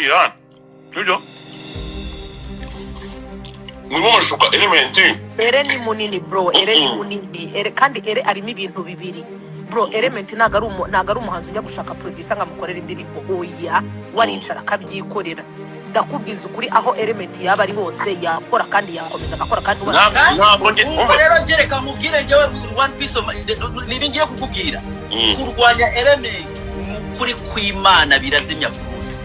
Hariya, sibyo? Murimo murashuka Element. Ere ni munini, bro. Ere ni munini. Ere kandi ere arimo ibintu bibiri, bro. Element ntabwo ari umuhanzi ujya gushaka producer ngo amukorere indirimbo. Oya, waricara akabyikorera. Ndakubwiza ukuri, aho Element yaba ari hose yakora kandi yakomeza agakora kandi uba Kandi Ntabwo njye umva rero, ngereka mubwire njyewe, one piece of nibi ngiye kukubwira. Kurwanya Element ni ukuri kw'Imana birazimya Bruce.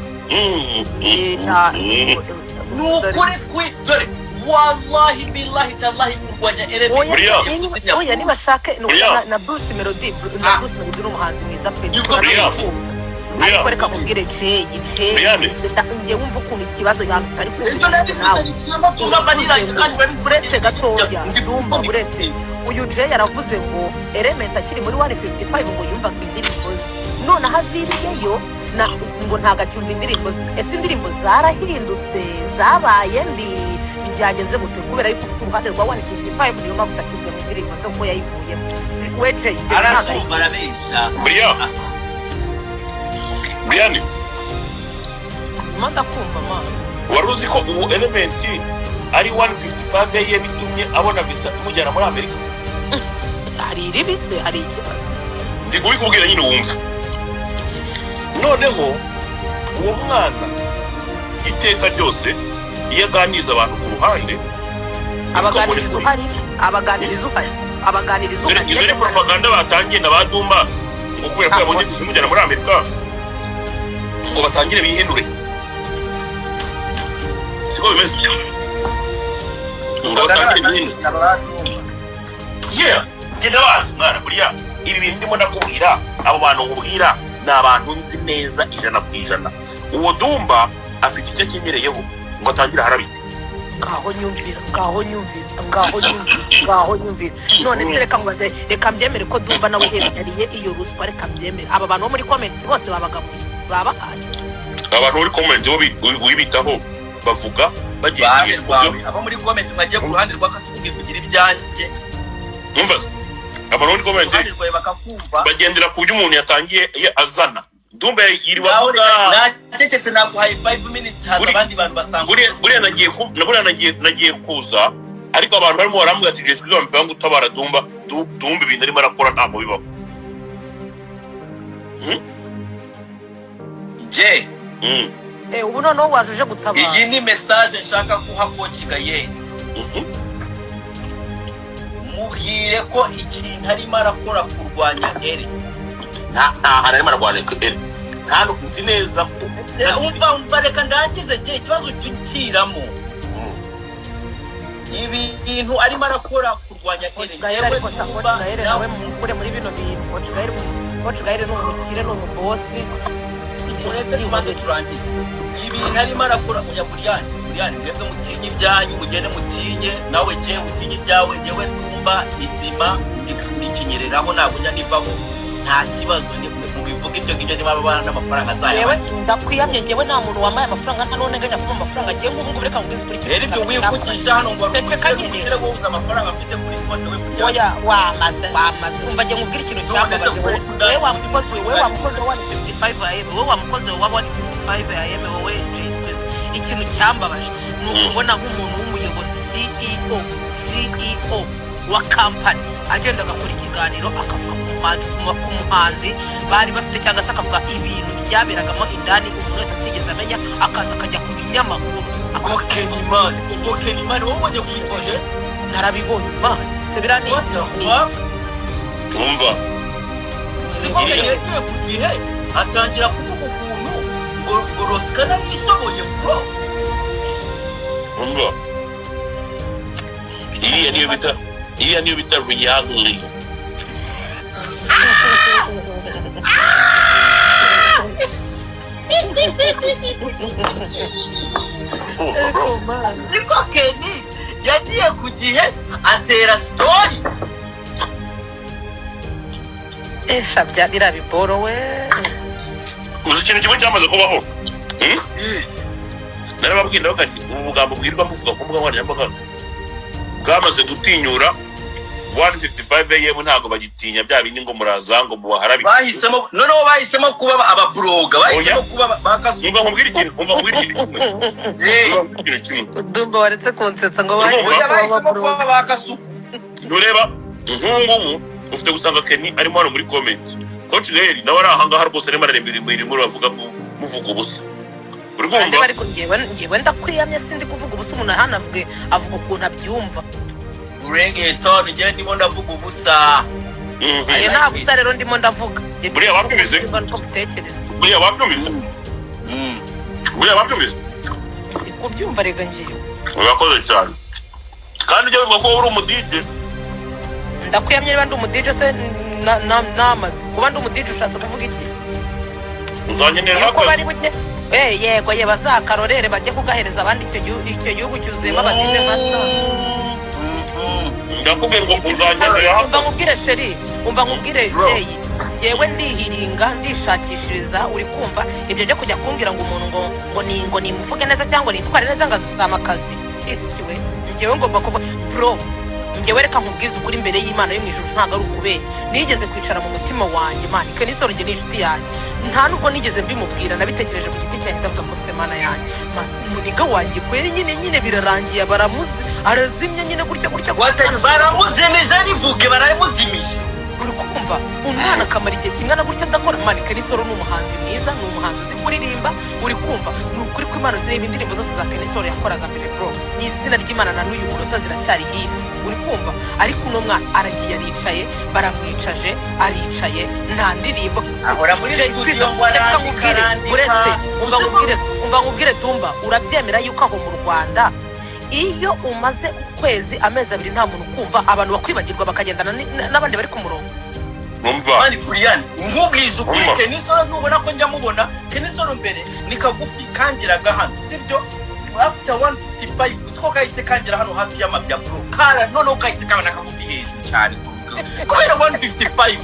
Ni ukuri kwi dore, wallahi, billahi, tallahi, kurwanya Element Oya. Buriya. kuzimya Oya, Bruce. nibashake ni Buriya. na Bruce Melody, na Ah. Bruce Melody ni umuhanzi mwiza pe. Nibwo. Buriya. Buriya. Ariko reka mubwire, Jay, Jay, Brian. njye wumva ukuntu ikibazo yamfite, ariko Ibyo nabivuze ni kimwe kumva manirange kandi urabizi. Uretse gatoya, ndumva uretse uyu Jay yaravuze ngo Element akiri muri 155 ngo yumvaga indirimbo ze, noneho aviriyeyo na ngo ntabwo acyumva indirimbo ze. Ese indirimbo zarahindutse, zabaye mbi, byagenze gute? Kubera yuko ufite uruhande rwa 155, niyo mpamvu utacyumva mu indirimbo ze kuko yayivuyemo. We Jay, ibyo ntabwo ari Arazumva, arabeshya. Buriya, Brian. Nyuma ndakumva, mana. Wari uzi ko ubu Element ari 155 ye bitumye abona visa imujyana muri Amerika? Hari iribise, hari ikibazo? Ndi kubikubwira nyine wumva. Noneho uwo mwana iteka ryose iyo aganiriza abantu ku ruhande Abaganiriza uhari, abaganiriza uhari, abaganiriza Dore uhari. izo ni propaganda batangiye na ba Dumba, ngo kubera ko yabonye visa imujyana muri Amerika ngo batangire bihenure. Siko bimeze? Ngo batangire bihenure. Yeah, genda bazi mwana. Buriya ibi bintu ndimo ndakubwira, abo bantu nkubwira ni abantu nzi neza 100%. Uwo Dumba afite icyo akenyereyeho ngo atangire aharabike. Ngaho nyumvira, ngaho nyumvira, ngaho nyumvira, ngaho nyumvira. None se reka nkubaze, reka mbyemere ko Dumba nawe yariye iyo ruswa, reka mbyemere. Aba bantu bo muri comment bose babagaburiye, babahaye. Abantu muri comment bo wibitaho, bavuga bagendeye Ruhande ku byo rwawe, abo muri comment mwagiye ku ruhande rwa Kasuku nkivugira ibyanjye. Numva se? Abantu muri comment Uruhande rwawe bakakumva. bagendera ku byo umuntu yatangiye azana. Dumba yiriwe Ngaho avuga. reka nacecetse, naguhaye 5 minutes, haza abandi bantu basanga. Buriya nagiye na buriya nagiye kuza, ariko abantu barimo barambwira ati: "Jessica mipanga utabara Dumba." Dumba ibintu arimo arakora ntabwo bibaho. Je Ubu noneho waje uje gutabara. Iyi ni message nshaka guha Coach Gaye. Mubwire ko ikintu arimo arakora kurwanya ere Nta hantu arimo ararwanya ere, nta nzi neza ko Umva, umva, reka ndangize. Njye ikibazo ugikiramo ibintu arimo arakora kurwanya ere. Coach Gael, ariko sa Coach Gael nawe mukure muri bino bintu. Coach Gael, Coach Gael ni umukire, ni umubosi. Ibyo Mureke tubanze turangize. Ibintu arimo arakora, oya. Buriyani, Buriyani, mwebwe mutinye ibyanyu, mugende mutinye. Nawe jye utinye ibyawe. Njyewe Dumba izima ndikinyereraho, ntabwo njya nivaho, nta kibazo. Mubivuge ibyo ngibyo niba babana n'amafaranga Yewe, azayabona. ndakwiyamye, njyewe nta muntu wampaye amafaranga, nta n'uwo nteganya kumuha amafaranga. Ngiye nk'ubu ngubu, reka nkubwize ukuri. Rero ibyo wivugisha hano ngo ari Ceceka umukire, nyine. umukire wowe uzi amafaranga mfite kuri konti we, Buriyani? Oya, wamaze, wamaze. Umva, njye nkubwire ikintu None se cyambabaje. kubera iki Wowe wa undazi? mukozi, wowe wa mukozi wa 155 AM, wowe wa mukozi wa 155 AM, wowe Jay Squeeze, ikintu cyambabaje ni ukubona nk'umuntu w'umuyobozi, CEO, CEO wa kampani, agenda agakora ikiganiro akavuga ku muhanzi, ku muhanzi bari bafite, cyangwa se akavuga ibintu byaberagamo indani umuntu wese atigeze amenya, akaza akajya ku binyamakuru. Ngo Kenimani, ngo Kenimani, wowe ubonye kwitoje? Narabibonye, man, se biriya ni What the fuck? Umva. Siko yagiye ku gihe atangira kuvuga ukuntu ngo Rosikana yishoboye, bro. Umva, iriya niyo bita reality. Umva, bro. Siko Keni yagiye ku gihe atera story. Esha bya biriya biboro we. Uzi ikintu kimwe cyamaze kubaho? Hmm? Narababwiye, ndavuga ati ubu bugambo bwirirwa muvuga ku mbuga nkoranyambaga bwamaze gutinyura 1:55 AM ntabwo bagitinya bya bindi ngo muraza ngo mubaharabike. Bahisemo, noneho bahisemo kuba ababloga, bahisemo Oya. kuba bakasu. Umva nkubwire ikintu, umva nkubwire ikintu kimwe. Eh. Umva nkubwire ikintu kimwe. Dumba, waretse kunsetsa ngo Urumva? bahisemo Oya, kuba bahisemo kuba ababloga. bakasuku. Ntureba nk'ubu ngubu ufite gusanga Kenny arimo hano muri comment, Coach Gael nawe ari ahangaha rwose, arimo arareba ibintu bavuga, muvuga ubusa, uri Bande? kumva? Bari njyewe ndakwiyamye, sindi kuvuga ubusa. Umuntu hano avuge, avuga ukuntu abyumva. Urengeton, njye ndimo ndavuga ubusa. Ayo nta busa rero ndimo ndavuga. Njye Buriya wabyumvise? ndumva nuko mbitekereza. Buriya wabyumvise? Buriya wabyumvise? Ndi kubyumva rega ngiye. Urakoze cyane, kandi ujya wivuga ko wowe uri umuDJ. Ndakwiyamye, niba ndi umuDJ se namaze kuba ndi umuDJ, ushatse kuvuga iki? Uzankenera Yuko akazi. bari bujye. Eh, yego ye, bazakarorere bajye kugahereza abandi. Icyo gihugu cyuzuyemo abaDJ nka sa. Ndakubwiye ngo uzankenera Umva akazi. nkubwire, chéri, umva nkubwire. Bro. Jay, njyewe ndihiringa, ndishakishiriza, uri kumva? Ibyo byo kujya kumbwira ngo umuntu ngo nimuvuge neza cyangwa nitware neza ngo azama akazi isikiwe, njyewe ngomba kuvuga. Bro, njyewe reka nkubwize ukuri imbere y'Imana yo mu ijuru, ntabwo ari ukubeshya. Nigeze kwicara mu mutima wanjye, man, Kenny Sol njye ni inshuti yanjye, nta nubwo nigeze mbimubwira, nabitekereje ku giti cyanjye, ndavuga ko se Mana yanjye, man, umuniga wanjye kweri nyine nyine birarangiye, baramuzi, arazimye nyine gutya gutya gutya. Baramuzimije, rivuge, baramuzimije. Uri kumva, umwana akamara igihe kingana gutya adakora. Man, Kenny Sol ni umuhanzi mwiza, ni umuhanzi uzi kuririmba, uri kumva? Ni ukuri kw'Imana, reba indirimbo zose za Kenny Sol yakoraga mbere, bro, ni izina ry'Imana, na n'uyu munota ziracyari hit, uri kumva? Ariko uno mwana aragiye aricaye, baramwicaje, aricaye, nta ndirimbo. Ahora muri Jay studio Squeezer, ngo ceceka arandika, nkubwire, arandika. Uretse umva nkubwire, umva nkubwire, Tumba, urabyemera yuko aho mu Rwanda iyo umaze ukwezi, amezi 2 nta muntu ukumva, abantu bakwibagirwa bakagendana n'abandi bari ku murongo? Numva. Man, Brian, nkubwiza ukuri, Umva. Kenny Sol, nubona ko njya mubona Kenny Sol mbere ni kagufi, kangeraga hano, sibyo? After 155 siko kahise kangera hano hafi y'amabya, bro, kara noneho kahise kabona kagufi hejuru cyane kubera 155.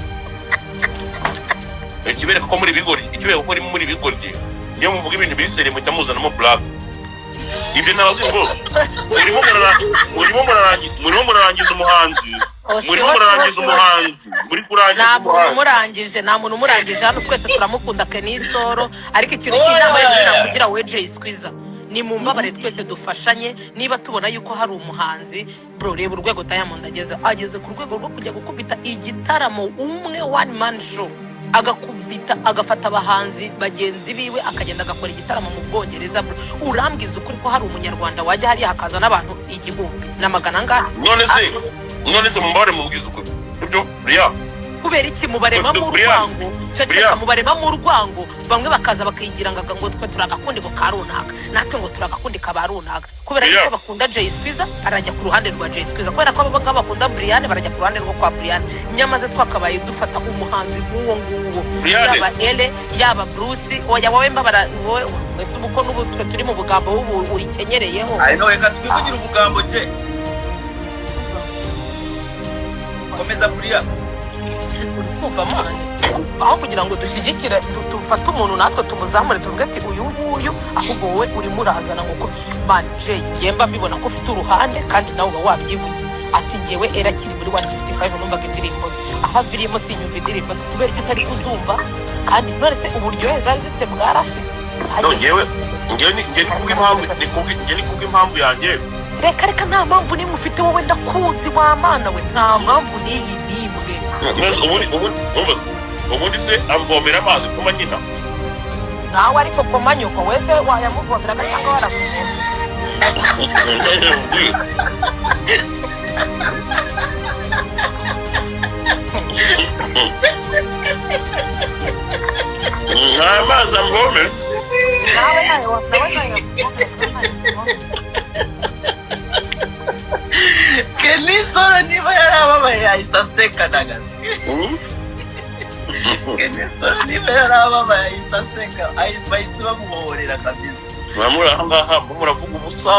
Ikibereka ko muri bigori, ikibereka ko muri bigoryi, niyo muvuga ibintu biri sérieux muhita muzanamo blague. Ibyo nabazi ngo murimo murarangiza umuhanzi, murimo murarangiza umuhanzi, muri kurangiza Nta muntu umuhanzi. umurangije, nta muntu umurangije hano, twese turamukunda Kenny Sol. Ariko ikintu cy'inama yonyine nakugira wowe Jay Squeezer, ni mu mbabare twese dufashanye. Niba tubona yuko hari umuhanzi, bro, reba urwego Diamond ageze, ageze ku rwego rwo kujya gukubita igitaramo umwe, one man show, agakubita, agafata abahanzi bagenzi biwe, akagenda agakora igitaramo mu Bwongereza. Bro, urambwiza ukuri ko hari umunyarwanda wajya hariya hakaza n'abantu igihumbi na magana angahe? None se mumbabare mubwize ukuri, sibyo Brian? Kubera iki mubaremamo Brian, urwango? Ceceka. Brian. Mubaremamo urwango, bamwe bakaza bakigira ngo twe turi agakundi ngo ka runaka, natwe ngo turi agakundi ka ba runaka, kubera Brian. yuko bakunda Jay Squeezer arajya ku ruhande rwa Jay Squeezer, kubera ko abo ngabo bakunda Brian barajya ku ruhande rwo kwa Brian. Nyamaze twakabaye dufata umuhanzi nk'uwo nguwo, Brian. yaba Ele, yaba Bruce. Oya, wowe mbabara wowe wese, ubu ko n'ubu twe turi mu bugambo, ubu urikenyereyeho. Ari no, reka twivugire ubugambo. Je komeza, Brian. Uri kumva, man, aho kugira ngo dushyigikire, dufate umuntu natwe tumuzamure, tuvuge ati uyu nguyu, ahubwo wowe urimo urazana ngo man, Jay, ngiye mba mbibona ko ufite uruhande, kandi nawe uba wabyivugiye ati ngewe era akiri muri 155 numvaga indirimbo ze, aho aviriyemo sinyumva indirimbo ze. Kubera icyo utari kuzumva? Kandi none se uburyohe zari zifite bwarashize? No, ngewe ni kubw'impamvu, ni kubwi ngewe ni kubw'impamvu yanjye. Reka reka, nta mpamvu n'imwe ufite wowe, ndakuzi wa mana we, nta mpamvu n'iyi n'imwe. None se ubundi umva, ubundi se amvomera amazi kuma nyina? Nawe ariko koma nyoko wese wayamuvomeraga cyangwa waramuvomera. Nta mazi amvomera. Nawe nawe nawe nawe. Kenny Sol niba yarababaye yahise aseka nagaze. Kenny Sol niba yarababaye yahise aseka, bahise bamuhohorera kabisa. Muri aha ngaha muravuga ubusa.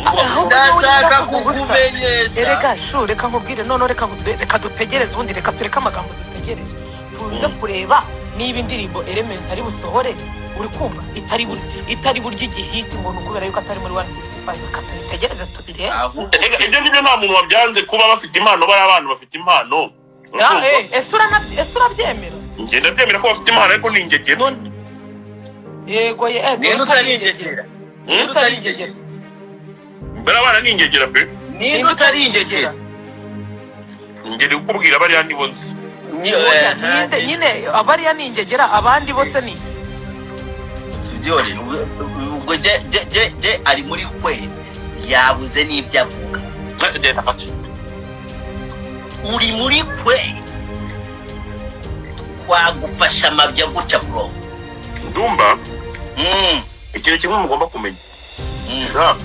Aho- Ndashaka Ubusa. kukumenyesha. Erega shu, reka nkubwire noneho, reka dutegereze ubundi, reka tureke amagambo, dutegereze tuze kureba. Niba indirimbo Element ari busohore, uri kumva, itari burya igihiti, ngo ni ukubera yuko atari muri 155, reka tubitegereze tubirebe. Ahubwo Ega, ibyo ngibyo nta muntu wabyanze kuba bafite impano. Bari abantu bafite impano. Ah, ese urabyemera? Njye ndabyemera ko bafite impano, ariko ni ingegera. Yego ye, Ninde utari ingegera? Ninde utari ingegera? Mbere abana ni ingegera pe. Ninde utari ingegera? Ngeri kukubwira, bariya nibo nzi. Oya, ninde nyine? Abariya ni ingegera, abandi bose ni iki? Tubyore ubwo je ari muri kwe, yabuze n'ibyo avuga. Genda fashe. Uri muri kwe, twagufasha amabya gutya, bro. Ndumva ikintu kimwe mugomba kumenya. Sha,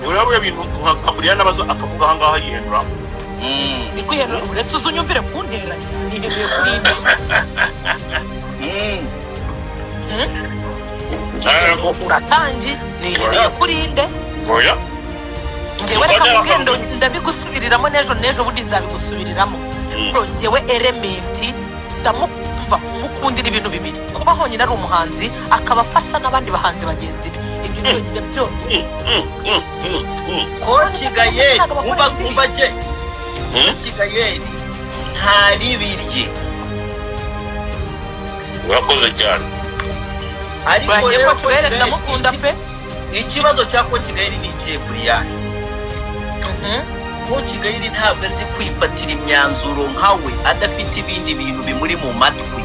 niba buriya bintu nka buriya n'abaza akavuga ahangaha yihenura. Ndi kwihenura, uretse uzi unyumvire kunteranya, nihenuye kuri ibi. Ntabwo. Uratangiye, nihenuye kuri nde? Oya. Njyewe reka nkubwire, ndabigusubiriramo n'ejo n'ejo bundi nzabigusubiriramo. Bro, njyewe Element ndamumva, mukundira ibintu bibiri: kuba honyine ari umuhanzi, akaba afasha n'abandi bahanzi bagenzi be, ibyo byonyine byonyine. Coach Gael, umva, umva je. Coach Gael ntaribirye. Urakoze cyane. Ariko Bangiye rero Coach Gael Coach Gael, ndamukunda pe. Ikibazo cya Coach Gael ni ikihe buriyani? Coach Gael ntabwo azi kwifatira imyanzuro nkawe adafite ibindi bintu bimuri mu matwi.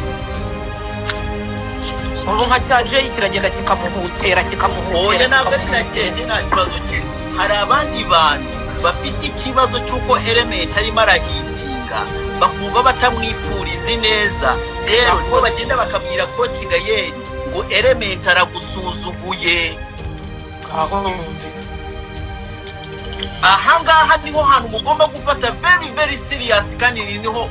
Ubu nka cya Jay kiragenda kikamuhutera, kikamuhutera. Oya, ntabwo ari na Kikamuhutera. Jye nta kibazo cye. Hari abandi bantu bafite ikibazo cy'uko Element arimo arahitinga, bakumva batamwifuriza ineza. Rero nibo bagenda bakabwira Coach Gael ngo Element aragusuzuguye. Aho wumve. Ahangaha niho hantu mugomba gufata very very serious, kandi niho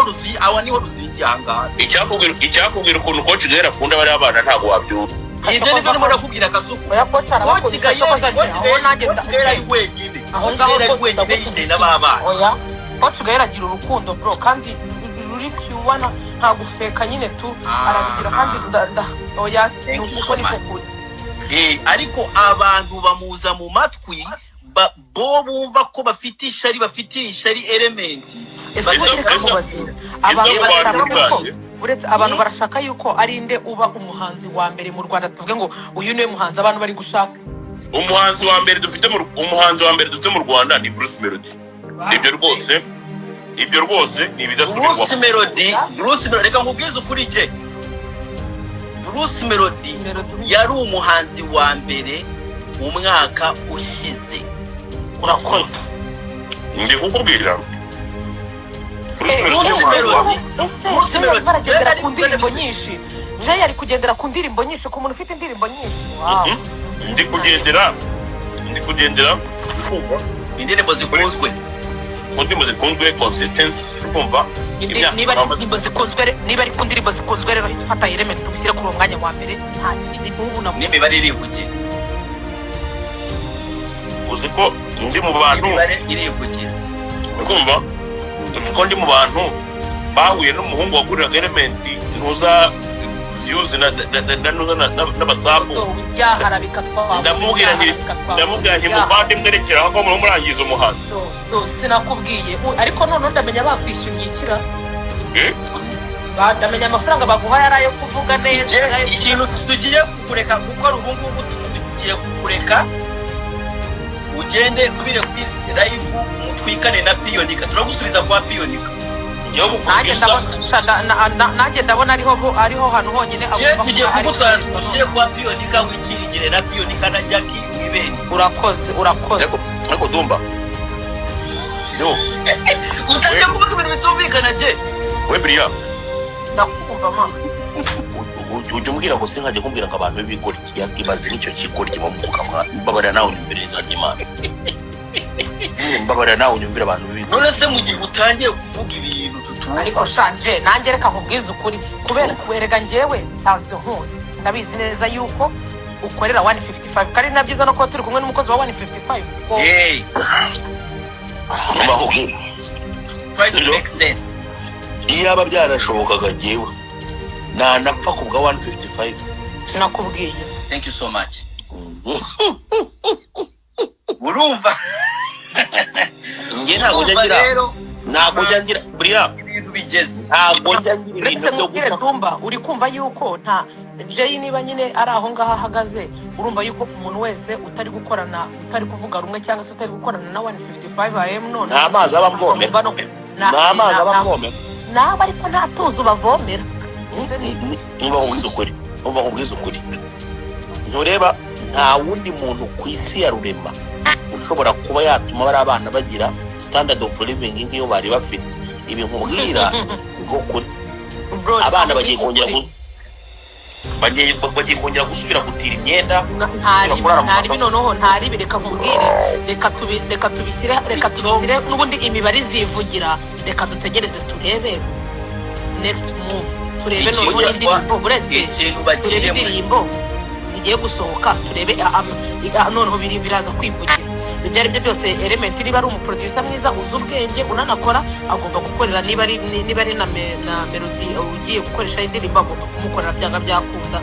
ruzi, awa niho ruzingiye ahangaha. Icyakubwira ukuntu Coach Gael akunda bariya bana, ntabwo wabyumva. Ibyo nibyo ndimo nakubwira, Kasuku. Oya, coach Coach arabakunda. Gael Cyokoza Coach aho Gael nanjye Coach Gael ari wenyine. Aho Coach ngaho Gael ari rwose wenyine, ndagushyigikiye. yicaye n'ababana. Oya, Coach Gael agira urukundo, bro, kandi ruri pure, nta gufeka nyine tu, ararugira kandi oya. Thank Ni you uko so niko much. kuri. Ariko abantu bamuza mu matwi, bo bumva ko bafite ishari, bafitiye ishari Element. Ese ubu reka nkubaze, abantu Izo mu bantu barashaka ko rusange. uretse abantu barashaka yuko ari nde uba umuhanzi wa mbere mu Rwanda, tuvuge ngo uyu niwe muhanzi abantu bari gushaka? Umuhanzi wa mbere dufite mu Rwanda ni Bruce Melody. Ibyo rwose, ibyo rwose ni ibidasubirwaho. Bruce Melody, Bruce Melody, reka nkubwize ukuri jye, Bruce Melody yari umuhanzi wa mbere mu mwaka ushize. Urakoze. Ndi kukubwira Bruce Eh, Melody Bruce ni umuhanzi wa Melody. mbere. Ese Bruce Jay Melody, arimo aragendera Jay ku ndirimbo ari- nyinshi. Jay ari kugendera ku ndirimbo nyinshi, ku muntu ufite indirimbo nyinshi, wow. Ndi kugendera kumva Indirimbo zikunzwe. Ku ndirimbo zikunzwe, consistency, kumva imyaka Niba ari indirimbo zikunzwe niba ari ku ndirimbo zikunzwe rero, hita ufata Element umushyire kuri uwo mwanya wa mbere, nta kindi n'ubu na N'imibare irivugira. Uzi ko ndi mu bantu Imibare irivugira. Kumva, uzi ko ndi mu bantu bahuye n'umuhungu waguriraga Element ntuza views na ntuza n'abasambu. Byaharabika twavuze. Ndamubwira nti: "Muvandimwe, rekera aho ko murangiza umuhanzi." Sinakubwiye. Ariko noneho ndamenya bakwishyuye ikira. Eh? Ndamenya amafaranga baguhaye ari ayo kuvuga neza, Je, ari ayo ikintu tugiye kukureka gukora ubu ngubu, tugiye kukureka ugende ubire kuri live mutwikane na Piyonika, turagusubiza kwa Piyonika. Njyewe Nanjye gukubisa. ndabona nanjye ndabona ariho hantu honyine Je, agomba tugiye kuba ari. kugutwara tugushyire kwa Piyonika, wikiringire na Piyonika na Jackie wibere. Urakoze, urakoze. Ariko Dumba yo. Utangiye kuvuga ibintu bitumvikana je. We buriya. Ndakumva ma. Ujya umbwira ngo sinkajya kumbwira ngo abantu b'ibigoryi, ibaze n'icyo kigoryi bamuvuga mwa. Mbabarira nawe unyumvire neza ry'Imana. Mbabarira nawe unyumvire abantu b'ibigoryi. None se mu gihe utangiye kuvuga ibintu tutumva? Ariko shanje nanjye reka nkubwize ukuri, kubera werega njyewe nsanzwe nkuzi, ndabizi neza yuko ukorera 155, kandi na byiza no kuba turi kumwe n'umukozi wa 155 kuko Hey, Bakubwira. try to make sense. Iyaba byarashobokaga jyewe Nanapfa ku bwa 155. Sinakubwiye? Thank you so much. Urumva? Njye ntabwo njya Urumva ngira rero ntabwo njya ngira buriya ibintu bigeze ntabwo njya ngira Uretse ibintu byo mubwire guca. Dumba, uri kumva yuko nta Jay, niba nyine ari aho ngaho ahagaze, urumva yuko umuntu wese utari gukorana, utari kuvuga rumwe cyangwa se utari gukorana na 155 AM none Nta mazi aba amvomera. agomba Nta mazi aba amvomera. Nawe ariko nta tuzi ubavomera. Ese ni Umva nkubwize ukuri, umva nkubwize ukuri, ntureba, nta wundi muntu ku isi ya rurema ushobora kuba yatuma bari abana bagira standard of living nk'iyo bari bafite. Ibi nkubwira ni ukuri. Bro, Abana bagiye nkubwize kongera ukuri. Bagiye kongera gusubira gutira imyenda, Ntari gusubira kurara mu ntari masoko. Noneho ntaribi, reka nkubwire, reka tubishyire n'ubundi imibare izivugira. Reka dutegereze turebe next move, turebe noneho Ikintu n'indirimbo, uretse ikintu turebe bagiyemo indirimbo zigiye gusohoka, turebe noneho biri biraza kwivugira. Ibyo ari byo byose, Element niba ari umuproducer mwiza uzi ubwenge unanakora, agomba gukorera, niba ari na Melody ugiye gukoresha indirimbo, agomba kumukorera byanga byakunda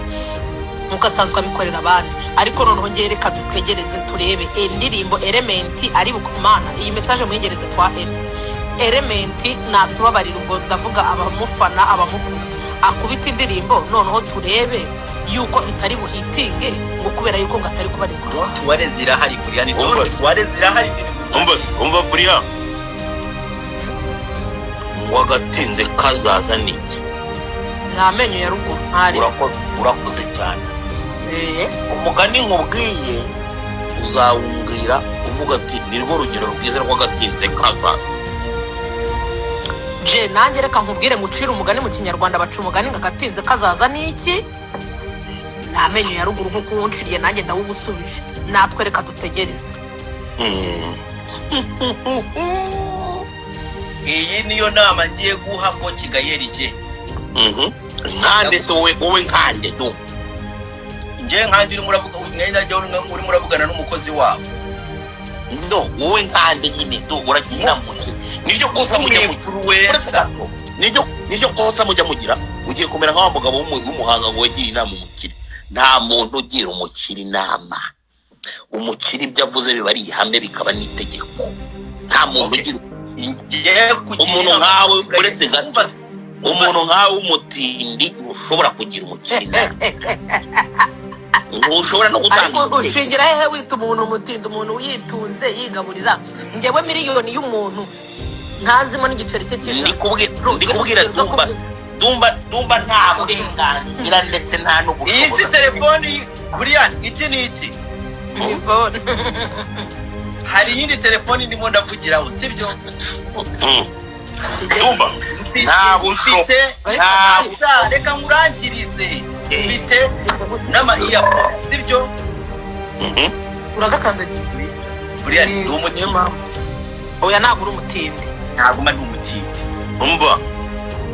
nkuko asanzwe abikorera abandi. Ariko noneho ngewe reka dutegereze turebe indirimbo Element ari bukumana. Iyi message muyigereze kwa Element, natubabarira, ubwo ndavuga abamufana, abamukunda, akubita indirimbo noneho turebe yuko itari buhitinge ngo kubera yuko ngo atari kubarizwa. Don't worry, zirahari Buriyani. Umva. Don't worry, zirahari. Umva, umva buriya, ngo agatinze kazaza ni iki? Ni amenyo ya ruguru, ntari. Urakoze cyane. Umugani nkubwiye uzawumbwira uvuga ati ni rwo rugero rwiza rw'agatinze kazaza. Je nanjye reka nkubwire, ngucire umugani. Mu Kinyarwanda baca umugani ngo agatinze kazaza ni iki? Ni amenyo ya ruguru. Nk'uko uwunciriye nanjye ndawugusubije. Natwe reka dutegereze. Iyi niyo nama ngiye guha ko Kigayeri je. Nkande se wowe? Wowe nkande du? Ngiye nkanjye urimo uravuga, mwenda urimo uravugana n'umukozi wabo. No, wowe nkande nyine du, uragira inama umukire? Niryo kosa mujya mugira. Uretse Influencer. gato, niryo kosa mujya mugira. Ugiye kumera nka wa mugabo w'umuhanga ngo wegire inama umukire. Nta muntu ugira umukire inama. Umukire ibyo avuze biba ari ihame, bikaba n'itegeko. Nta muntu ugira Ngiye kugira umuntu inama nkawe Kigayeri. uretse gato. Umva, Umuntu nkawe w'umutindi ntushobora kugira umukire inama, ntushobora no gutanga Ariko igitekerezo. ushingira hehe wita umuntu umutindi, umuntu yitunze yigaburira? Ngewe miliyoni y'umuntu ntazimo n'igiceri cye cy'ijana. Ndi kubwira Dumba, Dumba, Dumba, nta burenganzira ndetse nta Iyi si n'ubushobozi. Telefoni Buriyani, iki ni iki? Telefone. Hari iyindi telefoni ndimo ndavugiraho, sibyo? Dumba nta Mfite nta Reka nkurangirize. Mfite n'ama earpods, sibyo? Uragakandagira. Buriyani, ndi Niyo umutindi. mpamvu. Oya, ntabwo uri umutindi. Ntabwo mba ndi umutindi. Umva,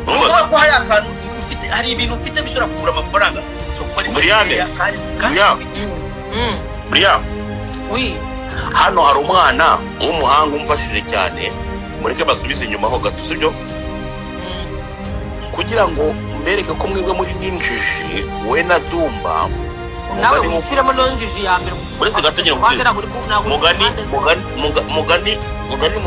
Ni umva. ukuvuga ko hari akantu mfite, hari ibintu mfite bishobora kugura amafaranga. Ushobora kuba ari Buriyane. makeya, kandi Buriyane. Buriya Oui. hano hari umwana w'umuhanga umfashije cyane. Mureke basubize inyuma ho gato, sibyo? Kugira ngo mbereke ko mwebwe muri n'injiji, we na Dumba. Nawe Umugani wishyiremo n'injiji ya mbere. Uretse gato ngira Wanjye nkubwire. ntabwo uri ntabwo uri ku Mugani mpande zombi. Mugani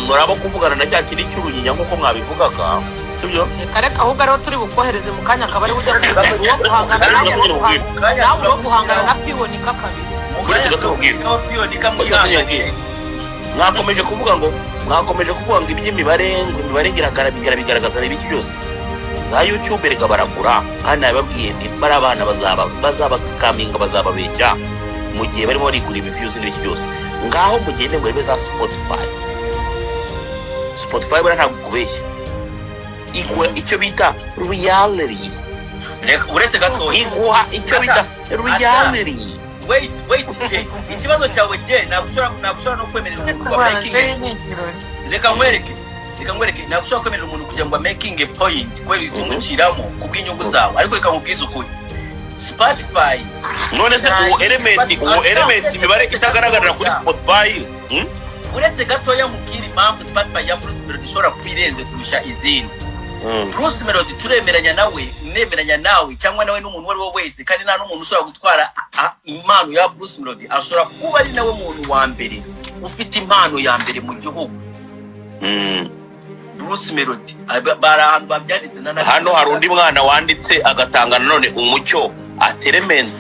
muraba kuvugana na cya kindi cy'urunyinya nk'uko mwabivugaga, sibyo? Reka reka, ahubwo ariho turi bukohereze mu kanya, akaba ariho ujya kuvuga uwo guhangana nawe, uwo guhangana nawe, uwo guhangana na piwonika kabiri. Uretse gato nkubwire. Piyonika. Uretse gato nkubwire. Mwakomeje kuvuga ngo iby'imibare, ngo imibare igaragara, bigaragaza ibiki byose za YouTube. Reka baragura, kandi nabibabwiye nti bari abana bazabasikaminga, bazababeshya mu gihe barimo barigura ibiviews n'ibiki byose. Ngaho mugende ngo rebe za Spotify. Spotify buriya ntabwo ikubeshya, iguha icyo bita reality. Reka, uretse gatoya. Iguha icyo bita reality. Wait, wait, je ikibazo cyawe, je ntabwo ushobora no kwemerera umuntu kuba making reka nkwereke, ntabwo ushobora kwemerera umuntu kugira ngo making a point kubera itungukiramo kubw'inyungu zawe. Ariko reka nkubwize ukuri, Spotify None se uwo Element, uwo Element, imibare itagaragarira kuri Spotify, Uretse gatoya nkubwire impamvu Spotify ya Bruce Melody ishobora kuba irenze kurusha izindi. Bruce Melody turemeranya nawe, nemeranya nawe cyangwa nawe n'umuntu uwo ari we wese, kandi nta n'umuntu ushobora gutwara impano ya Bruce Melody. Ashobora kuba ari nawe muntu wa mbere ufite impano ya mbere mu gihugu. Bruce Melody, bari ahantu babyanditse na Hano hari undi mwana wanditse agatanga nanone umucyo, ati Element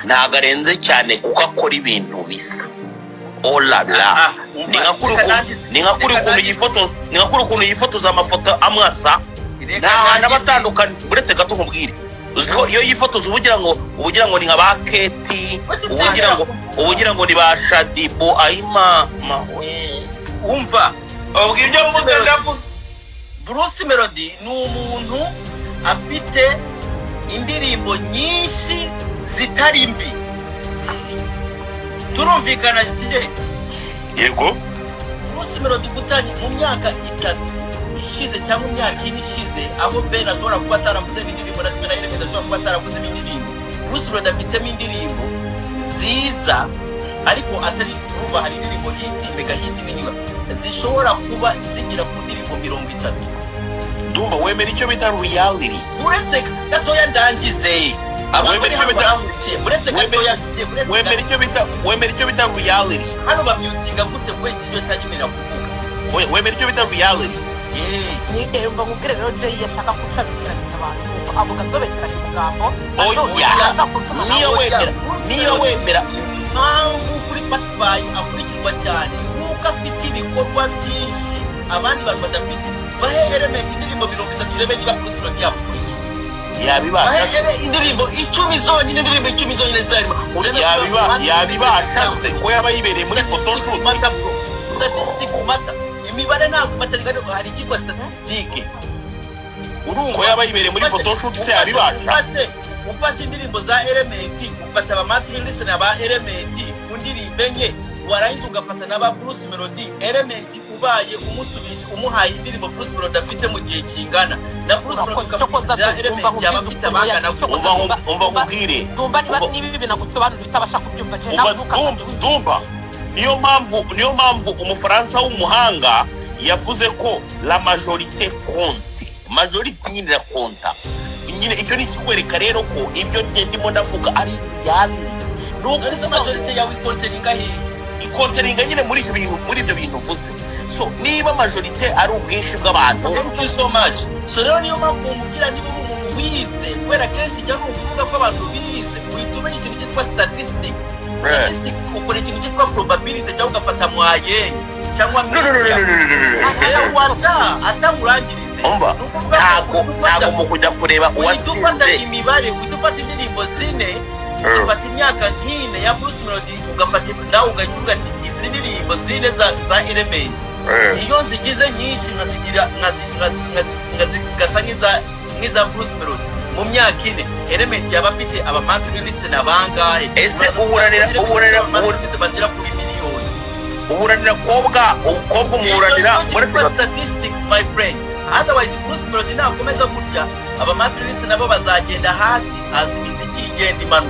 ntabwo arenze cyane kuko akora ibintu bisa olala. Ah, Ni nka kuri ukuntu yifoto, ni nka kuri ukuntu yifotoza amafoto amwasa, nta hantu aba atandukanye. Uretse gato nkubwire, uzi ko iyo yifotoza uba ugira ngo ni nka ba Keti, uba ugira ngo ni ba Shaddyboo. Ayimama we! Umva. Ubwo ibyo mvuze ndavuze. Bruce Melody ni umuntu afite indirimbo nyinshi zitari mbi, turumvikana kiye? Yego. Bruce Melody gutangira mu myaka 3 ishize cyangwa imyaka 4 ishize, aho Ben ashobora kuba ataravuze n'indirimbo na kimwe na Element ashobora kuba ataravuze n'indirimbo, Bruce Melody afitemo indirimbo nziza, ariko atari kuva hari indirimbo hit, mega hit n'inyuma zishobora kuba zigera ku ndirimbo 30. Ndumva wemera icyo bita reality. Uretse gatoya ndangize, abantu Wemera bari icyo hano bita- barankurikiye, uretse gatoya, uretse Wemera icyo bita reality. Hano bamyutinga gute kubera iki? Icyo tanyemerera kuvuga. Wemera icyo bita reality. Eh, Mva nkubwire rero, Jay yashaka gucabikiranya abantu, nuko avuga adobekeranya umugambo. Oya. Ashaka gutuma Niyo wemera, niyo wemera. Impamvu kuri Spotify akurikirwa cyane nuko afite ibikorwa byinshi abandi bantu badafite. Bahe Element indirimbo 30, urebe niba Bruce Melody yamukurikira. Yabibasha. Bahe indirimbo 10 zonyine, indirimbo 10 zonyine zarimo, urebe niba Yabibasha se ko yaba yibereye muri photoshoot? Matter, bro, statistics matter. Imibare ntabwo imata, hari icyitwa statistique, urumva? Ko yaba yibereye muri photoshoot se, yabibasha? Ufashe indirimbo za Element, ufata aba monthly listener ba Element ku ndirimbo enye, warangiza ugafata n'aba Bruce Melody. Element ubaye umusubije, umuhaye indirimbo Bruce Melody afite mu gihe kingana na Bruce Melody, Urakoze, cyokoza ukamuha Dumba, Element, yaba afite abangana. Umva nkubwire. Dumba, niba ibi binagusobanurira utabasha kubyumva, Jay, Umva, nawe ntukazajye Dumba, niyo mpamvu umufaransa w'umuhanga yavuze ko la majorité compte, majorité nyine irakonta nyine. Icyo ni ikikwereka rero ko ibyo njye ndimo ndavuga ari reality, ni None se ukuvuga majorité yawe ikonteringa hehe? Ikonteringa nyine muri ibyo bintu uvuze. So niba majorité ari ubwinshi bw'abantu. Thank you so much. So rero niyo mpamvu mubwira, niba uri umuntu wize, kubera kenshi ijya ni ukuvuga ko abantu bize, uhita umenya ikintu cyitwa statistics. Statistics, ukora ikintu cyitwa probability cyangwa ugafata moyenne cyangwa No, no, no, no, no, no, no, no, no. Aya wata atamurangirize. Umva, Ni ukuvuga ko ntago ufata- ntago mu kujya kureba uhita ufata uwatsinze imibare, uhita ufata indirimbo zine, ugafata imyaka nk'ine ya Bruce Melody, ugafata nawe ugahita uvuga ati izi ndirimbo zine za Element, iyo nzigize nyinshi nkazigira gasa nk'iza Bruce Melody mu myaka 4, Element yaba afite aba monthly listener bangahe? Ese uburanira Bagera kuri miliyoni. Uburanira kobwa, umukobwa umuburanira Iyo niyo statistics, my friend. Otherwise Bruce Melody nakomeza gutya, aba monthly listener nabo bazagenda hasi, hasi imiziki igenda imanuka.